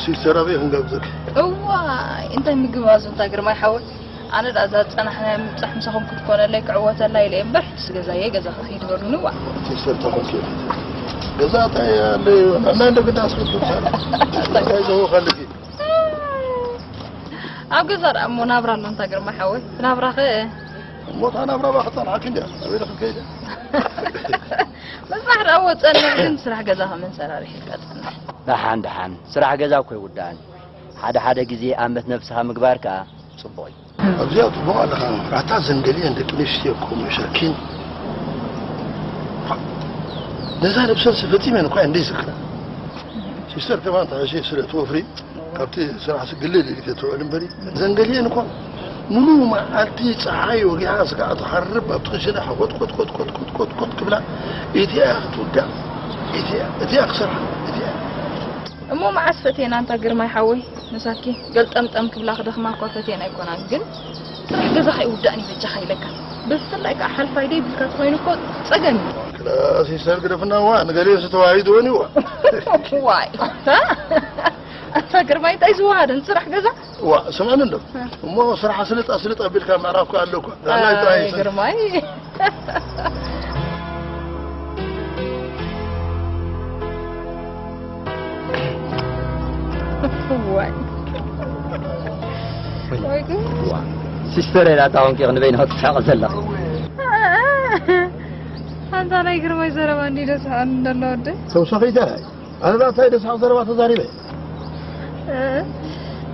ሲስተር ኣበይ ክንጋብዘኪ? እዋይ እንታይ ምግባዙ እንታ ግርማይ ሓወይ። ኣነ ደኣ እዛ ዝጸናሕናያ ምብጻሕ ምሳኹም ክትኮነለይ ክዕወተላ ኢለ እየ እምበር ሕጅስ ገዛየ ገዛ ክኸይድ በሉኒ። ዋ ሲስተር ተኾንኪ ገዛ እንታይ ኣለዮ? ናይ እንደ ግዳ ኣስፈቱ እንታይ ዘወኸልኪ? ኣብ ገዛ ደኣ እሞ ናብራ ኣሎ እንታ ግርማይ ሓወይ። ናብራኸ እሞ እታ ናብራ ባ ክጸንሓኪ እንድያ ኣበይ ዶ ክትከይደ? ምጽናሕ ደኣ እዎ ጸንሕ ግን ስራሕ ገዛ ከመን ሰራሪሕ ኢልካ ጸንሕ። ደሓን ደሓን ስራሕ ገዛ እኮ ይውዳእን ሓደ ሓደ ግዜ ኣመት ነብስኻ ምግባር ከኣ ጽቡቕ እዩ። ኣብዚኣ ጽቡቕ ኣለኻ። ኣታ ዘንገሊአን ደቂ ኣንስትዮ እኮ መሻኪን። ነዛ ነብሰንሲ ፈጺመን እኳ እንደ ይዝክራ። ሲስተር ከማን ተሐሸ ስለ ትወፍሪ ካብቲ ስራሕ ስግልል ኢልክ ትውዕል እምበሪ ዘንገሊአን እኳ ሙሉ መዓልቲ ጸሓይ ወጊሓ ስጋዕ ትሓርብ ኣብቲ ክሽነ ሓቆጥቆጥቆጥቆጥቆጥቆጥ ክብላ እቲኣ ክትውዳእ እቲኣ እቲኣ ክሰርሓ እቲኣ እሞ መዓስ ፈትየና እንታ ግርማይ ሓወይ ምሳኪ ገልጠምጠም ክብላ ክደኽማ እኳ ፈትየን ኣይኮናን ግን ስራሕ ገዛኻ ይውዳእኒ በጃኻ ኢለካ ብፍላይ ከዓ ሓልፋይ ደይ ብልካ ተኾይኑ እኮ ጸገም እዩ ክላ ሲስተር ግደፍና ዋ ንገሌ ዝተዋሂድወን ይዋ ዋይ ኣታ ግርማይ እንታይ ዝወሃደን ስራሕ ገዛ ዋ ስምዕኒ እንዶ እሞ ስራሕ ስልጥ ኣስልጥ ኣቢልካ ምዕራፍ እኮ ኣሎ እኮ ኣይ ግርማይ ሲስተር ናታ ኮንኪ ክንበይ ንኸትስሕቂ ዘለኺ ኣንታ ናይ ግርማይ ዘረባ እንዲ ደስሓኒ ዘሎ ወደ ተውሳኺ እንታይ ኣነ ዳ እንታይ ደስሓቕ ዘረባ ተዛሪበ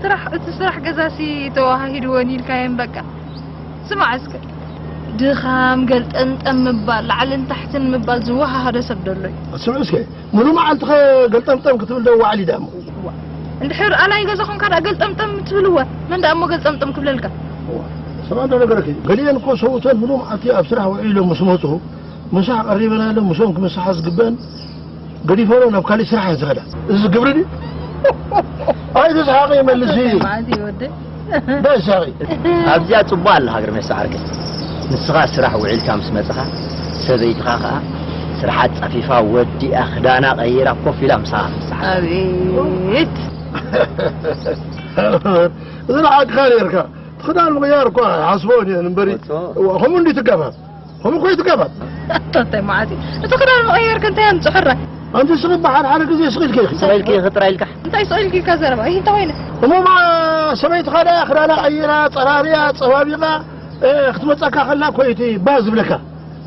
ስራሕ እቲ ስራሕ ገዛሲ ተዋሃሂድወን ኢልካየን በቃ ስማዕ እስከ ድኻም ገልጠምጠም ምባል ላዕልን ታሕትን ምባል ዝወሃሃደ ሰብ ደሎ እዩ ስምዑ እስከ ሙሉ መዓልትኸ ገልጠምጠም ክትብል ዶ ዋዕሊ ዳሞ እንድሕር ኣላይ ገዛ ኾንካ ዳ ገልጠምጠም ትብልወ መን ዳ እሞ ገልጠምጠም ክብለልካ ስማ እንዶ ነገረኪ ገሊአን እኮ ሰውተን ሙሉ መዓልቲ ኣብ ስራሕ ውዒሎም ምስ መፁ ምሳሕ ቀሪበና ኣሎ ምሶም ክምስሓ ዝግበአን ገዲፈሮ ናብ ካሊእ ስራሕ እየ ዝኸዳ። እዚ ግብሪ ድዩ? ኣይትስሓቂ መልሲ። መዓልቲ ይወድእ። በሳቂ። ኣብዚኣ ጽቡቕ ኣለኻ ግርሜ ሰዓርከይ። ንስኻ ስራሕ ውዒልካ ምስ መጽኻ ሰበይትኻ ከኣ ስርሓ ጸፊፋ ወዲኣ ክዳና ቀይራ ኮፍ ኢላ ምሳኻ ክትስሓ። ኣቤት። እዚ ንሓቅኻ ነርካ። ትኽዳን ምቕያር እኳ ሓስቦን እየ እምበሪ ከምኡ እንዲ ትጋባብ ከምኡ እኮ ይትጋባብ እንታይ ማለት እዩ እቲ ክዳን መቐየር ከ እንታይ ኣምፅሖ ራ ኣንቲ ስኺ ብሓደ ሓደ ግዜ ስኺ ኢልኪ ኢኺ ስቕ ኢልኪ ኢኺ ጥራይ ኢልካ እንታይ ስቕ ኢልኪ ኢልካ ዘረባ ይህ እንታይ ኮይነ እሞ ሰበይቲ ካዳ ክዳና ቀይራ ፀራርያ ፀባቢቓ ክትመፀካ ከላ እኮ እዩ እቲ ባህ ዝብለካ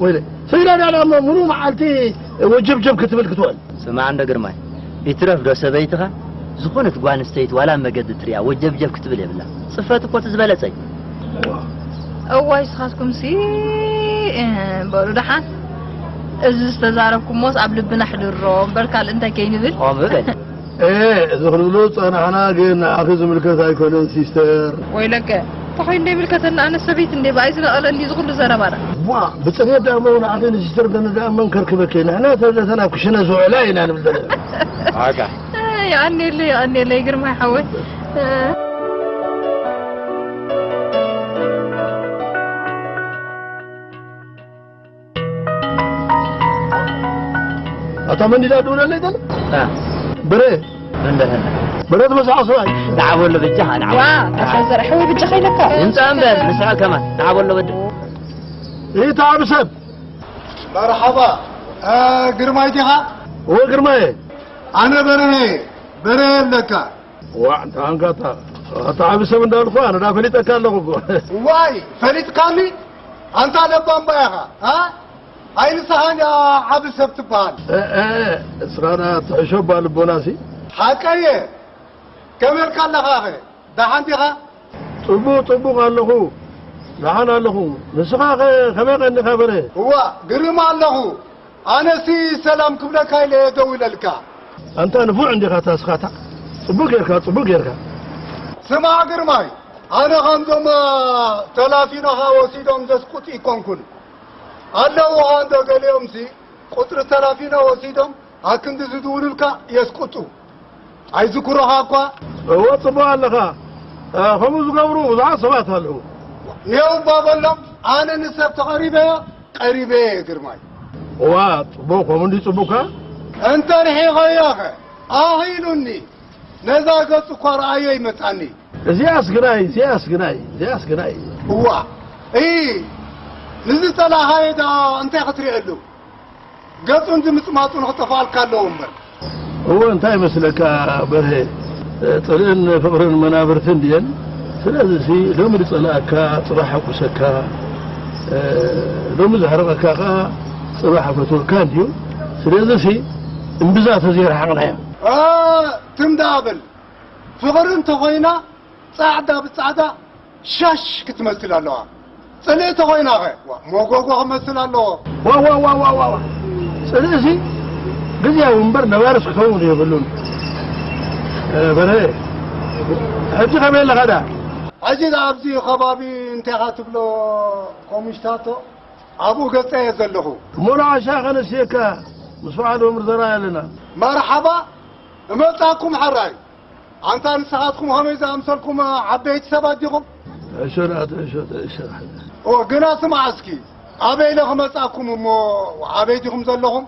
ወይለ ሰይዳ ዳላ እሞ ሙሉ መዓልቲ ወጀብጀብ ክትብል ክትውዕል ስማዕ እንዶ ግርማይ ይትረፍ ዶ ሰበይትኻ ዝኾነት ጓል ኣንስተይቲ ዋላ መገዲ ትሪኣ ወጀብጀብ ክትብል የብላ ጽፈት እኮ እቲ ዝበለጸ እዩ እዋይ ስኻትኩምሲ በሉ ደሓን እዚ ዝተዛረብኩሞስ ኣብ ልብና ሕድሮ እምበር ካልእ እንታይ ከይንብል ኦምበል እዚ ክንብሎ ዝጸናሕና ግን ንኣኺ ዝምልከት ኣይኮነን ሲስተር ወይለከ ተኾይኑ ዘይምልከተና ኣነ ሰበይት እንዴ ብኣይ ዝነቐለ እንዲ ዝኹሉ ዘረባና ዋ ብጽሬት ዳሞ ንኣኺ ንሲስተር ገነ ዳሞ ከርክበኪ ንሕና ተለተና ኩሽነ ዝውዕላ ኢና ንብል ዘለና ዋጋ የቐኔለይ የቐኔለይ ግርማይ ሓወይ ኣታ መንዲዳ ድውለለይ ዘለ በረ መንደፈና በረ ትመስዓ ሰብኣይ ንዓበሎ ብጃኻ ንዓበሎ ኣታ ዘርሐዊ ብጃኻ ኢለካ ይምፃ እምበር ንስዐ ከማን ንዓበሎ ወዲ ይተዓብ ሰብ መርሓባ ግርማይ ዲኻ እወ ግርማየ ኣነ በርሀ በርሀ ኣለካ ዋዕ እንተ ሃንካታ ኣታ ዓቢ ሰብ እንዳልኩ ኣነ ዳ ፈሊጠካ ኣለኹ እኮ ዋይ ፈሊጥካኒ ኣንታ ለባም ባያኻ ኣ ኣይ ንስኻ እንድያ ዓቢ ሰብ ትበሃል እእ እስኻ ዳ ትሕሾ እባ ልቦናሲ ሓቀየ ከመልካ ኣለኻኸ ደሓን ዲኻ ጽቡቕ ጽቡቕ ኣለኹ ደሓን ኣለኹ ንስኻ ኸ ከመይ ቀኒኻ በረ እዋ ግርም ኣለኹ ኣነሲ ሰላም ክብለካ ኢለ እየ ደዊለልካ። ኣንታ ንፉዕ እንዲኻ ታስኻታ ጽቡቅ ጌርካ ጽቡቅ ጌርካ። ስማዕ ግርማይ ኣነ ከምዞም ተላፊኖኻ ወሲዶም ዘስቁጥ ይኮንኩን ኣለውኻ እንዶ ገሊኦምሲ ቁጽሪ ተላፊኖ ወሲዶም ኣክንዲ ዝድውሉልካ የስቁጡ ኣይዝክሮኻ እኳ። እወ ጽቡቅ ኣለኻ ከምኡ ዝገብሩ ብዙሓት ሰባት ኣለዉ። ኔው እባ በሎም ኣነ ንሰብ ተቐሪበዮ ቀሪበ እየ ግርማይ። እዋ ጽቡቕ ከምኡ እንዲ ጽቡቕካ። እንተ ርሒቐዮኸ ኣኺሉኒ። ነዛ ገጹ እኳ ረኣዮ ይመጻኒ። እዚኣስ ግናይ፣ እዚኣስ ግናይ፣ እዚኣስ ግናይ። እዋ፣ እይ፣ ንዝጸላኻዮ ደኣ እንታይ ክትርእየሉ? ገጹን ዝምጽማጹን ክጠፍኣልካ ኣለዎ እምበር። እወ፣ እንታይ ይመስለካ በርሄ፣ ጽልእን ፍቕርን መናብርትን ድየን? ስለዚሲ ሎሚ ዝጸልኣካ ጽባሕ ኣጉሰካ፣ እ፣ ሎሚ ዘሕርቐካ ከኣ ጽባሕ ኣፈትወካ እንድዩ። ስለዚሲ እምብዛ ተዘይረሓቕናዮ። እ፣ ትም ደኣ በል። ፍቕሪ እንተኾይና ጻዕዳ ብጻዕዳ ሻሽ ክትመስል ኣለዋ። ጽልኢ ተኾይናኸ? ዋ፣ ሞጎጎ ክመስል ኣለዎ። ዋ፣ ዋ፣ ዋ፣ ዋ፣ ዋ፣ ዋ። ጽልኢሲ ግዝያዊ እምበር ነባርስ ክኸውን የብሉን። እ፣ በርሀ፣ ሕጂ ከመይ ኣለኻ ደኣ? ሕጂ ደኣ ኣብዚ ከባቢ እንታይ ኢኻ ትብሎ ኮሚሽታቶ? ኣብኡ ገጸ እየ ዘለኹ። እሞ ንዓሻ ከነስየካ ምስ በዓል መምህር ዘርኣይ ኣለና። መርሓባ፣ እመጻኩም ሕራይ። ኣንታ ንስኻትኩም ከመይ ዝኣምሰልኩም ዓበይቲ ሰባት ዲኹም? ተዕሾ ደኣ፣ ተዕሾ፣ ተዕሾ። ኦ፣ ግና ስማዕ እስኪ፣ ኣበይ ኢለ ክመጻኩም እሞ፣ ኣበይ ዲኹም ዘለኹም?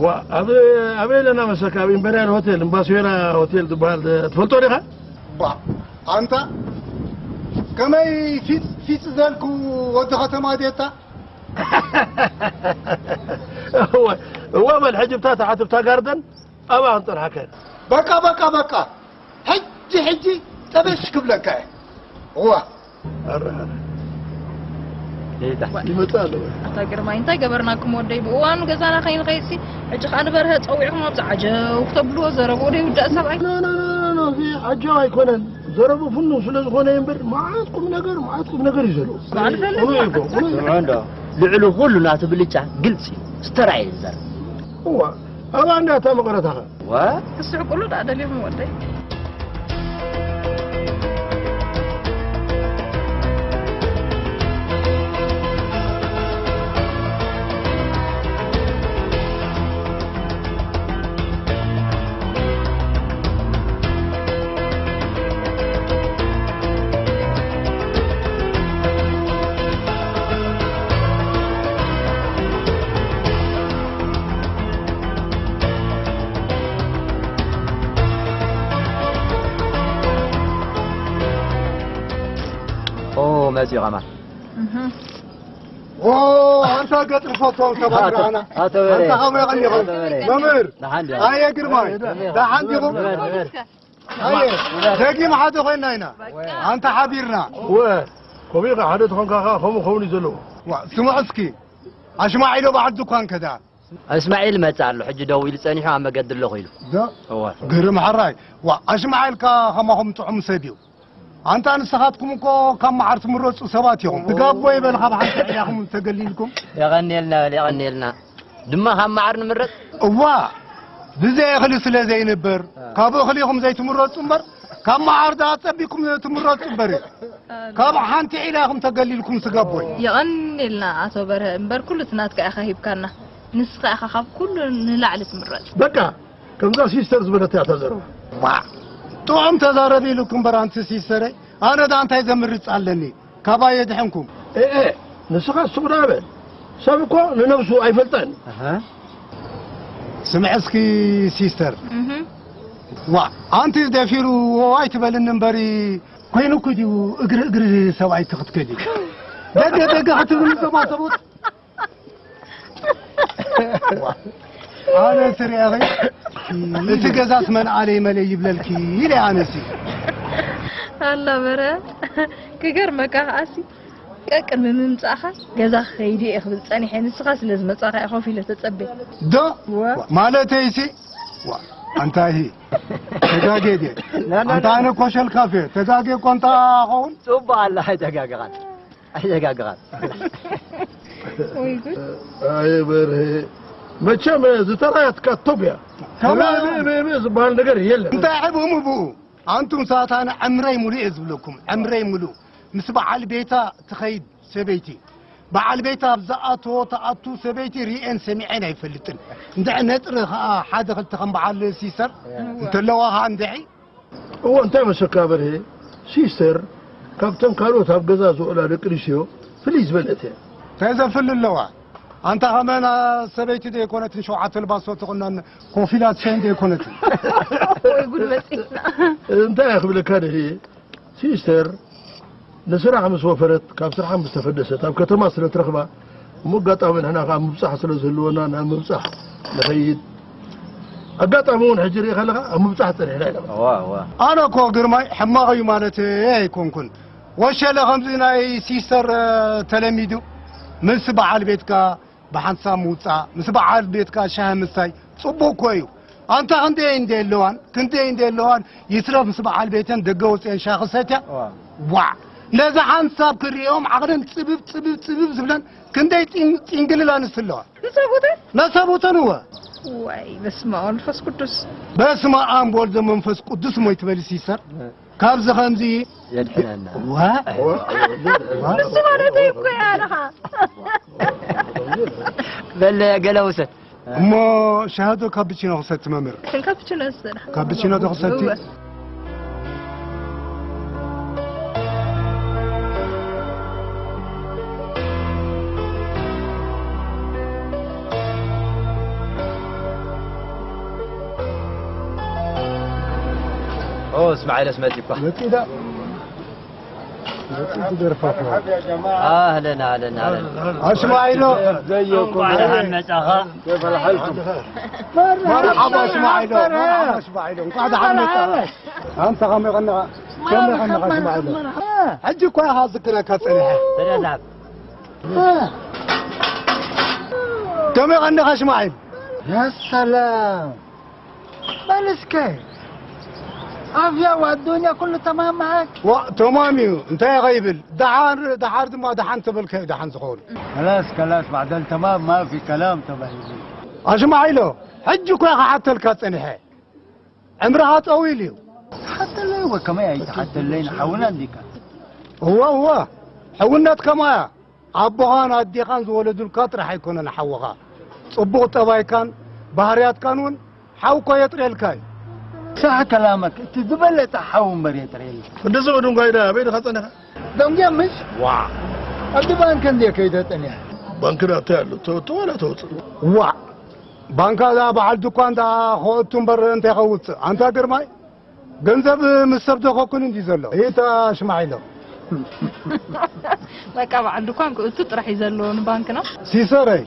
ዋ፣ ኣብ፣ ኣበይ ኢለና መሰካ? ኣብ ኢምፔርያል ሆቴል፣ እምባስዌራ ሆቴል ዝበሃል ትፈልጦ ዲኻ? ባ፣ ኣንታ ከመይ ፊጽ ፊጽ ዘልኩ ወዲ ከተማ ዴታ? እወ፣ እወ፣ በል ሕጂ ብታ ተሓትብታ ጋርደን ኣብኣ ክንጸንሓካ ኢና። በቃ፣ በቃ፣ በቃ። ሕጂ፣ ሕጂ ጠበሽ ክብለካ እየ። እዋ። ኣረ፣ ኣረ። ይመጽእ ኣሎ። ኣታ ግርማይ፣ እንታይ ገበርናኩም ወደይ? ብእዋኑ ገዛና ከይንኸይድሲ፣ ሕጂ ኸኣ ንበርሀ ጸዊዕኹም ኣብዚ ዓጀው ክተብልዎ ዘረብኡ ዶ ይውዳእ ሰብኣይ? ኖ፣ ኖ፣ ኖ፣ ኖ፣ ኖ፣ እዚ ዓጀው ኣይኮነን። ዘረቡ ፍኑው ስለ ዝኾነ እዩ እምበር፣ መዓት ቁም ነገር፣ መዓት ቁም ነገር እዩ ዘለዎ። በዓል ፈለማ። እውነት እዩ እኮ፣ እውነት እዩ። ስምዑ እንዶ፣ ልዕሊ ኩሉ ናቱ ብልጫ ግልጺ እዩ። ዝተራእየ እዩ ዝዛረብ። እዋ፣ ኣብ ኣንዳ እታ መቐረታኸ? ዋ? ክስሕቁሉ ደኣ ደልዮም ወደይ። ኦ፣ መጺኡ ኸማን። እህ። ኦ፣ ኣንታ ገጽ ዝፈትዎም ሰባት ኣቶ፣ ረኣና። ኣቶ በሬ። ኣንታ ኸመይ ቀኒኹም? ኣቶ በሬ። መምህር። ደሓን ዲኹም? ኣየ ግርማይ። ደሓን ዲኹም? ንበር፣ ንበር። ኣየ፣ ደጊም ሓደ ኮይና ኢና። በቃ። ኣንታ ሓቢርና። ወ፣ ኮቢኻ ሓደ ተኾንካ ኸዓ ከምኡ ኸውን እዩ ዘለዎ። ዋ፣ ስምዑ እስኪ። ኣሽማዒሎ በዓል ድኳን ከዳ። እስማዒል መጽእ ኣሎ፣ ሕጂ ደው ኢሉ ጸኒሑ ኣብ መገዲ ኣለኹ ኢሉ። ዶ? እወ። ግርም ሓራይ። ዋ፣ ኣሽማዒልካ ከማኹም ጥዑም ሰብ እዩ። ኣንታ ንስኻትኩም እኮ ካብ መዓር ትምረጹ ሰባት ኢኹም። ትጋቦ ይበል ካብ ሓንቲ ዕያኹም ተገሊልኩም። የቐንየልና በል፣ የቐንየልና። ድማ ካብ መዓር ንምረጽ? እዋ፣ ብዘይ እኽሊ ስለ ዘይንበር፣ አ። ካብ እኽሊ ኢኹም ዘይትምረጹ እምበር፣ ካብ መዓር ደኣ ጸቢኩም ትምረጹ እምበር። ካብ ሓንቲ ዒላ ኢኹም ተገሊልኩም ስጋቦይ። የቐንየልና ኣቶ በርሀ፣ እምበር ኩሉ እቲ ናትካ ኢኻ ሂብካና። ንስኻ ኢኻ ካብ ኩሉ ንላዕሊ ትምረጽ። በቃ፣ ከምዛ ሲስተር ዝበለታ እያ እታ ዘረባ። ዋ፣ ጥዑም ተዛረቢ ኢሉኩም እምበር ኣንቲ ሲስተረይ። ኣነ ደኣ እንታይ ዘምርጽ ኣለኒ? ካባይ የድሕንኩም። ኤ፣ ኤ፣ ንስኻ ስቕ ደኣ በል። ሰብ እኮ ንነብሱ ኣይፈልጠን። ኣሃ። ስምዒ እስኪ ሲስተር። እህ። ዋ፣ ኣንቲ ደፊሩ ዋይ ትበልኒ እምበሪ፣ ኮይኑ እኮ ድዩ እግሪ እግሪ ሰብኣይ ትኽትከዲ? ደገ ደገ ክትብል ንሰባ ሰቦት። ኣነ ስሪኣኺ፣ እቲ ገዛስ መን ኣለይ መለይ ይብለልኪ ኢለ ኣነሲ። ኣላ በረ፣ ክገርመካ ከኣሲ፣ ቀቅድሚ ምምጻእኻ ገዛ ክኸይድ እየ ክብል ጸኒሐ፣ ንስኻ ስለ ዝመጻኻ እየ ኮፍ ኢለ ተጸቤ። ዶ? ዋ። ማለተይሲ፣ ዋ፣ ኣንታ ይሂ፣ ተጋጌ ድየ? ና፣ ና፣ ኣንታ ና። ኣነ ኮሸል ካፌ፣ ተጋጌ እኮ እንታ ኸውን? ጽቡቕ ኣላ፣ ኣይተጋገኻን። ኣይተጋገኻን። ወይ ጉድ። ኣየ በርሄ፣ መቸም ዝተራያትካ ቶብ እያ። ከመይ? እበ፣ እበ፣ እበ ዝበሃል ነገር የለን። እንታይ ሕብኡ ምብኡ? ኣንቱም ሰባት ኣነ ዕምረይ ሙሉእ እየ ዝብለኩም፣ ዕምረይ ሙሉእ። ምስ በዓል ቤታ ትኸይድ ሰበይቲ፣ በዓል ቤታ ኣብ ዝኣትዎ ትኣቱ ሰበይቲ ርእየን ሰሚዐን ኣይፈልጥን። እንድዒ ነጥሪ ኸኣ ሓደ ክልተ ከም በዓል ሲስተር እወ። እንተለዋ ኸኣ እንድዒ። እወ፣ እንታይ መሰካ በርሄ፣ ሲስተር ካብተን ካልኦት ኣብ ገዛ ዝውዕላ ደቂ ኣንስትዮ ፍልይ ዝበለት እያ። እንታይ ዘፍሊ ኣለዋ? ኣንታ ኸመና ሰበይቲ ዘይኮነትን ሸውዓተ ልባሶ ትቑነን ኮፊላት ሸይን ዘይኮነትን። ወይ ጉድ መጺና። እንታይ ክብለካ ደልየ፣ ሲስተር፣ ንስራሕ ምስ ወፈረት፣ ካብ ስራሕ ምስ ተፈደሰት፣ ኣብ ከተማ ስለ ትረኽባ፣ እሞ ኣጋጣሚ ንሕና ከዓ ምብጻሕ ስለ ዝህልወና ናብ ምብጻሕ ንኸይድ። ኣጋጣሚ እውን ሕጂ ርእ ከለኻ ኣብ ምብጻሕ ጸኒሕና ኢና። እዋ እዋ። ኣነ እኮ ግርማይ ሕማቕ እዩ ማለት ኣይኮንኩን። ወሸለ ከምዚ ናይ ሲስተር ተለሚዱ ምስ በዓል ቤትካ ብሓንሳብ ምውጻእ፣ ምስ በዓል ቤትካ ሻሂ ምስታይ ጽቡቕ እኮ እዩ። ኣንታ ክንደይ እንደ ኣለዋን ክንደይ እንደ ኣለዋን ይትረፍ ምስ በዓል ቤተን ደገ ወፅአን ሻሂ ክሰትያ። ዋዕ፣ ነዚ ሓንሳብ ክርእዮም ዓቕለን ጽብብ ጽብብ ጽብብ ዝብለን ክንደይ ጢን- ጢንግልል ኣንስቲ ኣለዋ። ንሰቡተን? ነሰቡተን እወ። ወይ በስመ ኣብ መንፈስ ቅዱስ። በስመ ኣብ ወልድ መንፈስ ቅዱስ ሞይ ትበሊ ሲስተር። ካብዚ ከምዚ የድሕነና። ዋ ንሱ ማለተይ እኮ እያ ኣለኻ። በል ገለ ውሰድ። እሞ ሻሂ ዶ ካፕቺኖ ክሰቲ መምህር? ካፕቺኖ ዝሰራሕ ካፕቺኖ ዶ ክሰቲ? ኦ እስማዒለስ መፂ እኳ መፂዳ መፂ ትደርፋ ኣህለን ኣህለን ኣህለን ኣሽማዒሎ እንኳዕ ደሓን መፃኻ መርሓባ ኣሽማዒሎ መርሓባ ኣሽማዒሎ እንኳዕ ደሓን መፃኻ ኣንታ ከመይ ቀነኻ ከመይ ቀነኻ ኣሽማዒሎ ሕጂ እኳ ኢኻ ዝክረካ ፀኒሐ ተዳዛብ ከመይ ቀነኻ ኣሽማዒል يا سلام مالسكي عافية والدنيا كله تمام معك ዋ ተማም እዩ እንታይ ኢኻ ይብል ደሓር ደሓር ድማ ደሓን ተበልካ እዩ ደሓን ዝኸውን خلاص خلاص بعد التمام ما في كلام تبع ኣሽማዒሎ ሕጂ እኳ ኢኻ ሓተልካ ፀኒሐ ዕምርኻ ጠዊሉ እዩ تحتلي وكما يتحتلين حاولنا نديك እወ እወ ሕውነት ከማያ ኣቦኻን ኣዴኻን ዝወለዱልካ ጥራሕ ኣይኮነን ሓውኻ ጽቡቕ ጠባይካን ባህርያትካን እውን ሓው እኮ የጥርየልካ እዩ صح كلامك انت دبلت حاول مريت ريل እንደዚ ወዱ እንኳ ኢዳ ኣበይ ድኻ ጸኒኻ دم جمش ዋ أدي بانك عندي كيدا تنيا ባንክ ዳ እንታይ ኣሎ ተወጥቶ ዋላ ተወጥቶ ዋ ባንካ ዳ በዓል ድኳን ዳ ከወቱ እምበር እንታይ ከውፅእ ኣንታ ግርማይ ገንዘብ ምስ ሰብ ዶ ከኩን እንዲ ዘሎ ይታ ሽማዒሎ በቃ በዓል ድኳን ክእቱ ጥራሕ እዩ ዘለዎ ንባንክና ሲሰረይ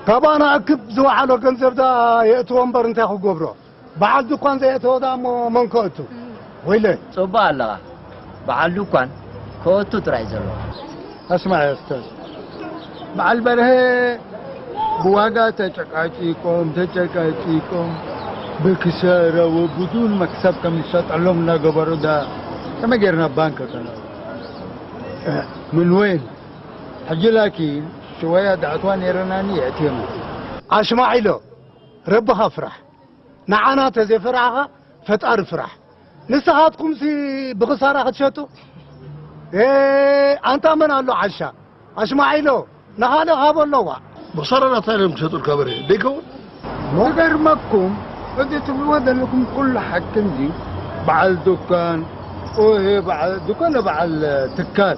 ካባና እክብ ዝወዓሎ ገንዘብ ዳ የእትዎ እምበር እንታይ ክገብሮ በዓል ድኳን ዘየእተወ ዳ እሞ መን ከእቱ ወይለ ፅቡቅ ኣለኻ በዓል ድኳን ከወቱ ጥራይ ዘሎ اسمع يا أستاذ በዓል በርሀ ብዋጋ ተጨቃጭቆም ተጨቃጭቆም ብክሰረ ወብዱን መክሰብ ከም ዝሸጠሎም እናገበሩ ዳ ከመይ ጌርና ባንክ ከና ምን ወይን ሕጂ ላኪን ሽወያ ዳዕትዋ ነይረናኒ የእትዮም ኣሽማዒሎ ረብኻ ፍራሕ ንዓና ተዘይፈራሕኻ ፈጣሪ ፍራሕ ንስኻትኩምሲ ብኽሳራ ክትሸጡ ኣንታ መን ኣሎ ዓሻ ኣሽማዒሎ ንኻልእ ሃቦ ኣለዋ ብኽሳራ ናታ ኢሎም ክሸጡልካ በርሀ ደይከውን ዝገርመኩም እዚ ትብልዎ ዘለኩም ኩሉ ሓቂ እንድዩ በዓል ዱካን ኦሄ በዓል ዱካን በዓል ትካል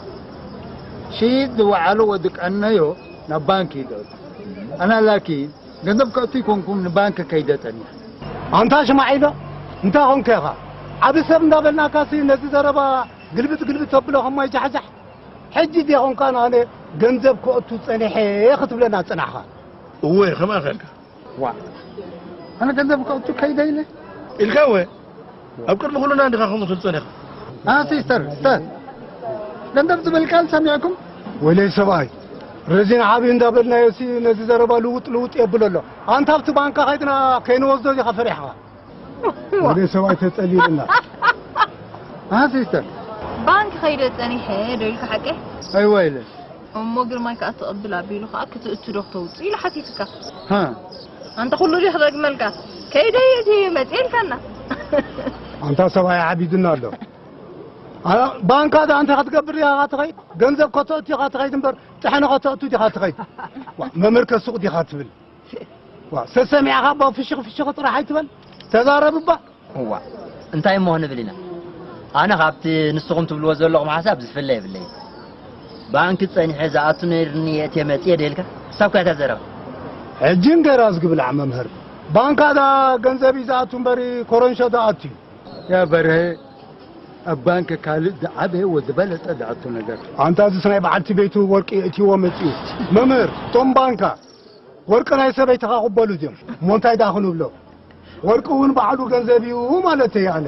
ሽይጥ ዝወዓሎ ወዲ ቀነዮ ናብ ባንክ ይደሉ ኣና ላኪን ገንዘብ ከእቱ ይኮንኩም ንባንክ ከይደ ጠኒሕ ኣንታ ሽማዒሎ እንታይ ኾንከ ኢኻ ዓብ ሰብ እንዳበልናካሲ ነዚ ዘረባ ግልብጥ ግልብጥ ተብሎ ከማይ ጃሕጃሕ ሕጂ ዲኾንካ ንኣነ ገንዘብ ከእቱ ጸኒሐ ክትብለና ጽናሕኻ እወ ከማኻ ኢልካ ዋ ኣነ ገንዘብ ከእቱ ከይደ ኢለ ኢልካ እወ ኣብ ቅድሚ ኩሉና እንዲኻ ከምኡ ትብል ጸኒኻ ኣ ሲስተር ስተር ገንዘብ ዝብል ቃል ሰሚዕኩም ወይለይ ሰብኣይ ረዚን ዓብዩ እንዳበልናዮ ሲ ነዚ ዘረባ ልውጥ ልውጥ የብል ኣሎ ኣንታ ኣብቲ ባንካ ከይድና ከይንወስዶ ዲኻ ፈሪሕኻ ወደ ሰብኣይ ተጸሊልና ኣ ሲስተር ባንክ ከይደ ጸኒሐ ዶ ኢልካ ሓቀ ኣይዋ ኢለ እሞ ግርማይ ከዓ ትቕብል ኣቢሉ ከዓ ክትእቱ ዶ ክተውፅእ ኢሉ ሓቲትካ ሃ ኣንተ ኩሉ ዲ ክደግመልካ ከይደ እየ መፅኤልካና ኣንታ ሰብኣይ ዓቢዱና ኣሎ ባንካ ዳ እንታይ ክትገብር ኢኻ ትኸይድ ገንዘብ ከተእቱ ኢኻ ትኸይድ እምበር ጥሕኒ ከተእቱ ዲኻ ትኸይድ መምህር ከሱቕ ዲኻ ትብል ሰሰሚዕኻ ባ ፍሽኽ ፍሽኽ ጥራሕ ኣይትበል ተዛረብ እባ እዋ እንታይ እሞ ክንብል ኢና ኣነ ካብቲ ንስኹም ትብልዎ ዘለኹም ሓሳብ ዝፍለ የብለይ ባንክ ጸኒሐ ዝኣቱ ነይርኒ የእትየ መጽየ ደልካ ሳብ ካይታ ዘረባ። ሕጂ እንገራ ዝግብላዕ መምህር፣ ባንካ ዳ ገንዘብ እዩ ዝኣቱ እምበሪ ኮረንሾ ዳ ኣቱ እዩ። ያ በርሀ፣ ኣብ ባንክ ካልእ ዝዓበየ ወዝበለጸ ዝኣቱ ነገር። ኣንታ እዚስ ናይ በዓልቲ ቤቱ ወርቂ እትዎ መጺኡ። መምህር፣ እቶም ባንካ ወርቂ ናይ ሰበይትኻ ክበሉ ድዮም? እሞ እንታይ ደኣ ክንብሎ? ወርቂ እውን ባዕሉ ገንዘብ እዩ ማለተይ ኣነ።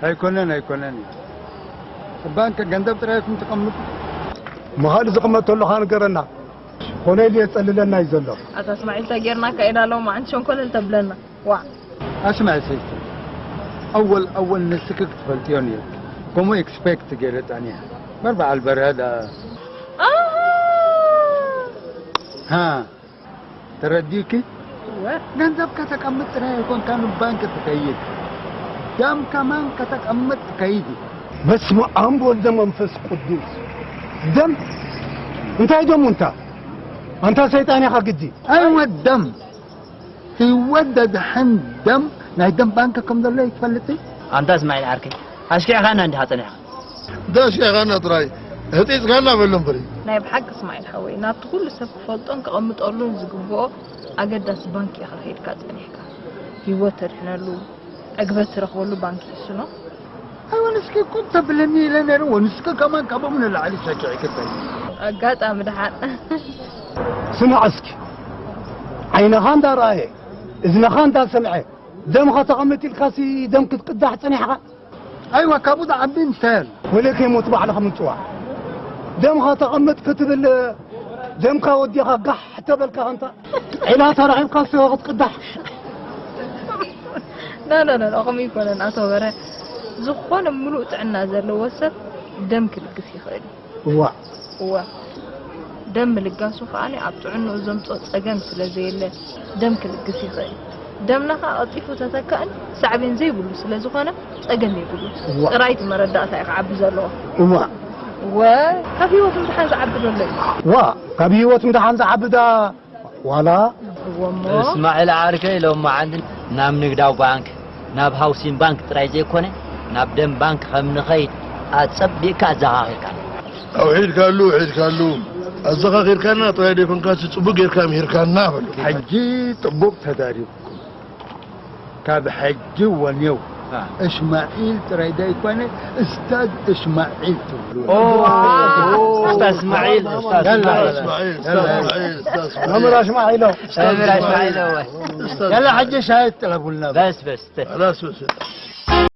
ኣይኮነን ኣይኮነን፣ ኣብ ባንክ ገንዘብ ጥራይ ኢኹም ትቐምጡ። መኻሊ ዝቕመጥ ተሎኻ ንገረና። ኮነ ኢሉ የጸልለና እዩ ዘሎ። ኣታ እስማዒል እንታይ ጌርናካ ኢና ሎሚ ዓንቲ ሸንኮለል ተብለና። ዋእ። ኣስምዒ ሰይቲ፣ ኣወል ኣወል ንስኺ ክትፈልጥዮ ነይርኪ። ከምኡ ኤክስፔክት ገይረ ጸኒሐ። እምበር በዓል በርሀ ደኣ። ኣሃ። ሃ። ተረዲእኪ? እወ። ገንዘብ ከተቀምጥ ጥራይ ኣይኮንካን ባንክ ትኸይድ። ደም ከማን ከተቀምጥ ትኸይድ። በስመ ኣብ ወወልድ ወመንፈስ ቅዱስ። ደም? እንታይ ደም እንታ? ኣንታ ሰይጣን ኢኻ ግዲ። ኣይወ ደም። ህይወት ዘድሕን ደም ናይ ደም ባንክ ከም ዘሎ ይትፈልጥ? ኣንታ እስማዒል ዓርከይ፣ ኣሽኪዕኻና እንዲኻ ጸኒሕካ። ዳሽ ያኻና ጥራይ ህጢጽካና በሎም ፍሪ። ናይ ብሓቂ እስማዒል ሓወይ፣ ናብቲ ኩሉ ሰብ ክፈልጦን ክቐምጠሉን ዝግብኦ ኣገዳሲ ባንክ ኢኻ ከይድካ ጸኒሕካ። ህይወት ተድሕነሉ፣ ዕግበት ትረኽበሉ ባንክ እዩ ስኖ። ኣይወ ንስኪ እኮ ተብለኒ ኢለ ነይረ፣ ወንስኪ ከማን ካብኦም ንላዕሊ ሰኪዕኪ እንታይ? ኣጋጣሚ ደሓን። ስማዕ እስኪ፣ ዓይንኻ እንዳረኣየ እዝንኻ እንዳሰምዐ ደምኻ ተቐምጥ ኢልካሲ ደም ክትቅዳሕ ጸኒሕኻ? ኣይዋ ካብኡ ዝዓቢ እንታይ ኣሎ? ወለከ ሞት ባዕልኻ ምጽዋዕ። ደምኻ ተቐምጥ ክትብል ደምካ ወዲኻ ጋሕ ተበልካ ኣንታ ዒላ ተረኺብካ ስወ ክትቅዳሕ። ና ና ና ከምኡ ይኮነን ኣቶ በረ። ዝኾነ ምሉእ ጥዕና ዘለዎ ሰብ ደም ክልግስ ይኽእል እዩ። እዋ እዋ ደም ምልጋሱ ከኣ ኣብ ጥዕንኡ ዘምጽኦ ጸገም ስለ ዘየለ ደም ክልግስ ይኽእል። ደምና ከኣ ቀልጢፉ ተተካእን ሳዕቤን ዘይብሉ ስለ ዝኾነ ጸገም የብሉን። እዋ። ጥራይ እቲ መረዳእታ እዩ ክዓቢ ዘለዎ። እዋ። እወ ካብ ህይወት ምድሓን ዝዓቢ ዘሎ እዩ። እዋ ካብ ህይወት ምድሓን ዝዓቢ ዳ ዋላ እወ እሞ እስማዒል ዓርከይ ሎማዓንቲ ናብ ንግዳዊ ባንክ ናብ ሃውሲን ባንክ ጥራይ ዘይኮነ ናብ ደም ባንክ ከም ንኸይድ ኣጸቢቕካ ኣዘኻኺርካና። ኣውሒድካሉ ውሒድካሉ ኣዘኻኺርካና ጥራይ ደይኮንካሲ ጽቡቕ ጌርካ ምሂርካና በሉ። ሕጂ ጥቡቕ ተዛሪብኩም። ካብ ሕጂ ወኔው እሽማዒል ጥራይ ደይኮነ እስታዝ እሽማዒል ትብሉ። ኡስታዝ እስማዒል ኡስታዝ እስማዒል ኡስታዝ እስማዒል ኡስታዝ እስማዒል መምህር ኣሽማዒሎ መምህር ኣሽማዒሎ ያላ ሕጂ ሻሂ ጥለቡልና። በስ በስ خلاص